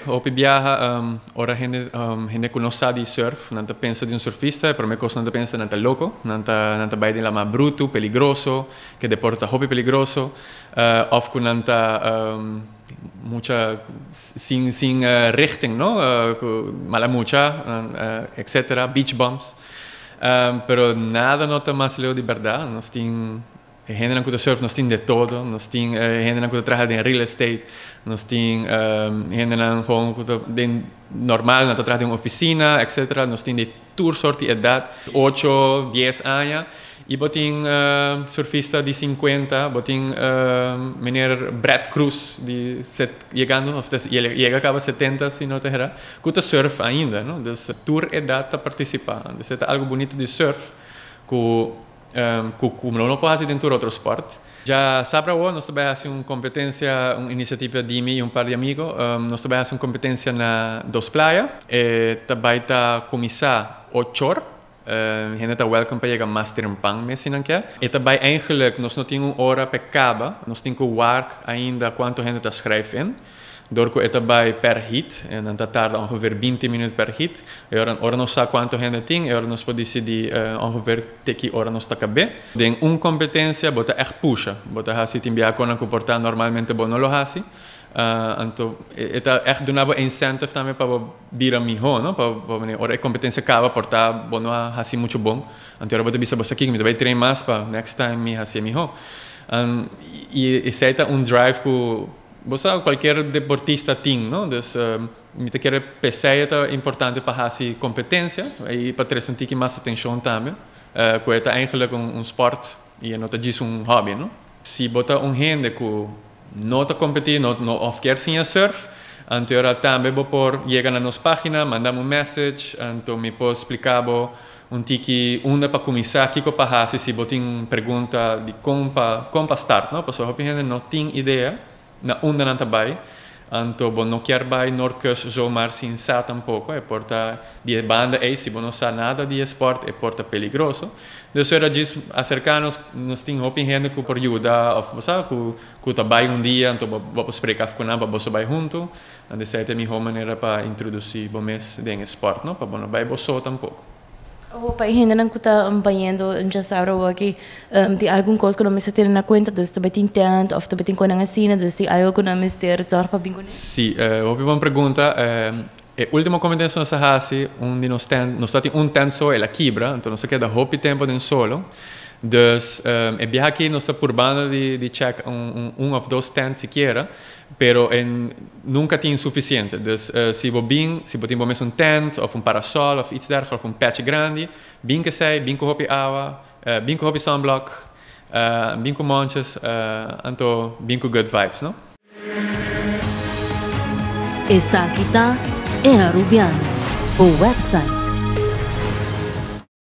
Hopi biaha, ora hende ku no sa di surf, nan ta pensa di un surfista, e promé kos nan ta pensa, nan ta loko, nan ta bai den lama brutu, peligroso, ku e deporte ta hopi peligroso, òf ku nan ta mucha sin richting, no? Mala mucha, etc., beach bums. Pero nada no ta mas leu di bèrdat. Nos tin hende ku ta surf, nos tin di tur, nos tin hende ku ta traha den real estate, nos tin hende ku ta normal, nan ta traha den ofisina, etc. Nos tin di tur sorto di edat, 8, 10 aña, i bo tin surfista di 50, bo tin meneer Brad Cruz, di set, yegando, òf yega kaba 70, si no ta era, ku ta surf ainda, no? Dus tur edat ta partisipá. Dus ta algu bunita di surf, ku no por hasi den otro sport. Djasabra, nos tambe a hasi un kompetensia, un inisiativa di mi i un par di amigu. Nos tambe a hasi un kompetensia na Dos Playa. E tambe ta kuminsá 8'or. Hende ta welcome pa yega mas trempan mes si nan ke. E tambe eigenlijk nos no tin un ora pa kaba, nos tin ku wak ainda kuantu hende ta schrijf in. Door ku e ta bai per heat, en dan ta tarda ongeveer 20 minuut per heat. I ora nos sa kuantu hende tin, i ora nos por disidí ongeveer te ki ora nos ta kaba. Den un kompetensia, bo ta echt pusha. Bo ta hasi tin biaha ku por ta normalmente bo no lo hasi. Anto, e ta echt duna bo incentive tambe pa bira mihó, no? Pa ora e kompetensia kaba, por ta bo no hasi muchu bon. Anto ora bo ta bisa bo aki, mi ta bai train mas pa next time mi hasi mihó. I esei ta un drive ku bo sa kualke deportista tin, no? Dus mi ta kere p'esei ta importante pa hasi kompetensia i pa trese un tiki mas atenshon tambe. Ku ta eigenlijk un sport i no ta djis un hobby, no? Si bo ta un hende ku no ta kompetí, no òf ke siña surf, anto tambe bo por yega na nos página, manda un message, anto mi por splika bo un tiki unda pa kuminsá, kiko pa hasi, si bo tin pregunta di kon pa start, no? Pasobra hopi hende no tin idea na unda nan ta bai. Anto bo no ke bai Noordkust zomaar sin sa tampoko, e por ta di banda ei, si bo no sa nada di sport, e por ta peligroso. Dus ora djis aserká nos, nos tin hopi hende ku por yuda òf bo sa ku ta bai un dia, anto bo por spreek af ku nan pa boso bai huntu. Anto esei ta e mihó manera pa introdusí bo mes den sport, no? Pa bo no bai bo so tampoko. O pa hendenan ku ta bayendo djasabra aki, tin algun kos ku nan mester tene na kuenta, dus tambe tin tent òf tambe tin kosnan asina, dus tin algu ku nan mester zorg pa bin kuné? Si, hopi bon pregunta. E último kompetensia nos a hasi, un di nos tent, nos tin un tent so, el a kibra, anto nos a keda hopi tempu den solo. Dus e biaha aki nos ta purbando di check un òf dos tent sikiera, pero nunka tin sufisiente. Dus si bo bin, si bo tin bo mes un tent òf un parasòl òf iets dergelijks òf un pèchi grandi, bin ku esei, bin ku hopi awa, bin ku hopi sunblock, bin ku monches, anto bin ku good vibes, no? Esaki ta E Arubiano, e website.